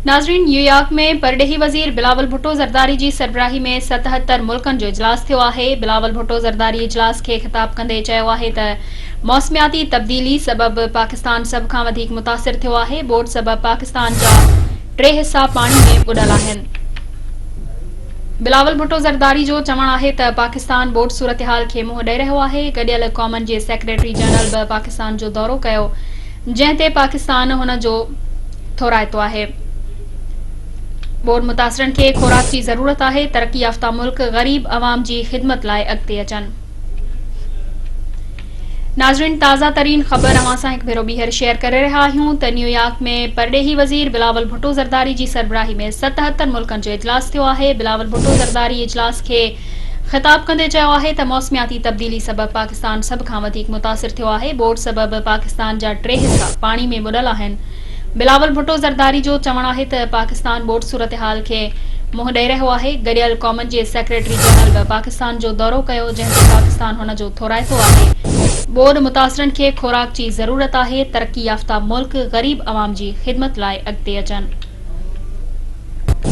ناظرين نيويارڪ ۾ پرڏيهي وزير بلاول ڀٽو زرداري جي سربراهي ۾ 77 ملڪن جو اجلاس ٿيو آهي. بلاول ڀٽو زرداري اجلاس کي خطاب ڪندي چيو آهي ته موسمياتي تبديلي سبب پاڪستان سڀ کان وڌيڪ متاثر ٿيو آهي، ٻوڏ سبب پاڪستان جا ٽي حصا پاڻي ۾ ٻڏل آهن. بلاول ڀٽو زرداري جو چوڻ آهي ته پاڪستان ٻوڏ صورتحال کي منهن ڏئي رهيو آهي، گڏيل قومن جي سيڪريٽري جنرل به پاڪستان جو دورو ڪيو جنهن تي پاڪستان هن جو ٿورائتو آهي. ٻوڏ متاثرن کي خوراڪ جي ضرورت آهي، ترقي يافته ملڪ غريب عوام جي خدمت لاء اڳتي اچن. ناظرين تازه ترين خبر اوهان سان هڪ ڀيرو ٻيهر شيئر ڪري رهيا آهيون ته نيويارڪ ۾ پرڏيهي وزير بلاول ڀٽو زرداري جي سربراهي ۾ 77 ملڪن جو اجلاس ٿيو آهي بلاول ڀٽو زرداري اجلاس کي خطاب ڪندي چيو آهي ته موسمياتي تبديلي سبب پاڪستان سڀ کان وڌيڪ متاثر ٿيو آهي ٻوڏ سبب پاڪستان جا ٽي حصا پاڻي ۾ ٻڏل آهن بلاول ڀٽو زرداري جو چوڻ آهي ته پاڪستان ٻوڏ صورتحال کي منهن ڏئي رهيو آهي، گڏيل قومن جي سيڪريٽري جنرل به پاڪستان جو دورو ڪيو جنهن تي پاڪستان هن جو ٿورائتو آهي، ٻوڏ متاثرن کي خوراڪ جي ضرورت آهي، ترقي يافته ملڪ غريب عوام جي خدمت لاء اڳتي اچن.